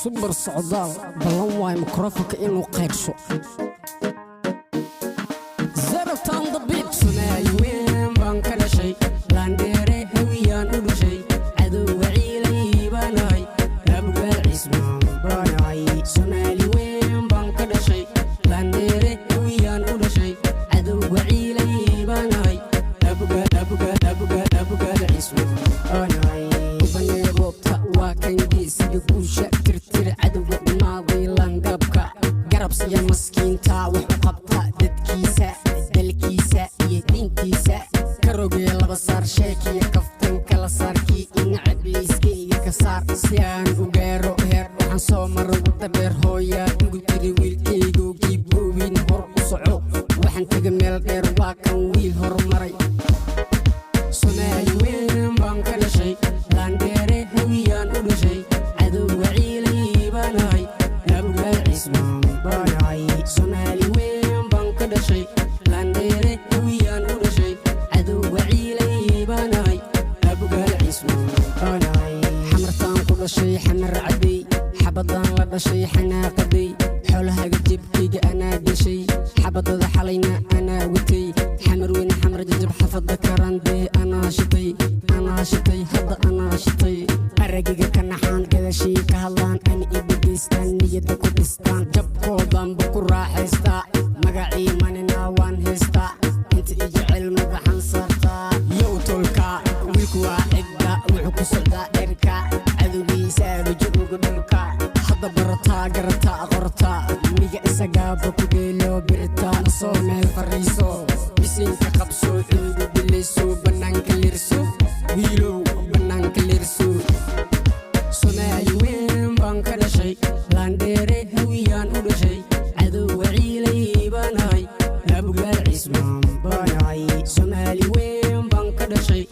Super Socdaal ballan waay mikrofonka inuu qayrsho. Zerobtan the beat. Soomaali weyn baan ka dhashay, laandheere Hawiyaan u dhashay, cadowga ciilay baanahay, Abgaal Cismaan baanahay. Soomaali weyn baan ka dhashay, laandheere Hawiyaan u dhashay, cadowga ciilay baanahay, Abgaal, Abgaal, Abgaal, Abgaal Cismaan baanahay. Ubanee goobta waa kan geesiga guusha tirtira cadowga dhimaaday laangaabka garabsiya maskiinta wax u qabta dadkiisa, dalkiisa iyo diintiisa. Ka rogee laba saar sheekiya kaftan kala saarkii inacabiiskayga ka saar si aan u gaaro heer. Waxaan soo maro wadda dheer, hooyaa igu tiri: "Wiilkaygo, keep going, hor u soco." Waxaan tega meel dheer, waa kan wiil horumaray. Soomaali weyn baan ka dhashay, laandheere Hawiyaan u dhashay, cadowga ciilay baanahay, Abgaal Cismaan baanahay. Soomaali weyn baan ka dhashay, laandheere Hawiyaan u dhashay, cadowga ciilay baanahay, Abgaal Cismaan baanahay. Xamartaan ku dhashay, Xamar Cadey, xabadaan la dhashay, xanaaqaday xoolahaga jebkayga anaa gashay, xabadada xalayna anaa watay. Xamar weyne, Xamar Jajab, xafada Karandee anaa shitay, anaa shitay, hadda anaa shitay. Aragiga ka naxaan, gadashii ka hadlaan, ani i dhegaystaan, niyadda ku dhistaan, jabkoodanba ku raaxaystaa. Magacii manina waan haystaa, inta i jecel madaxan saartaa. Yow tolka, wiilku waa cidda, wuxuu ku socdaa dherka, cadowgiisaaba jooga dhulka. Hadda barataa, garataa, qortaa, miga isagaaba ku dheelo birta. Soo meel fariiso, bisinka qabso, cuudu bilayso, bannaanka lirso, wiilow, bannaanka lirso. Soomaali weyn baan ka dhashay, laandheere Hawiyaan u dhashay, cadowga ciilay baanahay, Abgaal Cismaan baanahay. Soomaali weyn baan ka dhashay.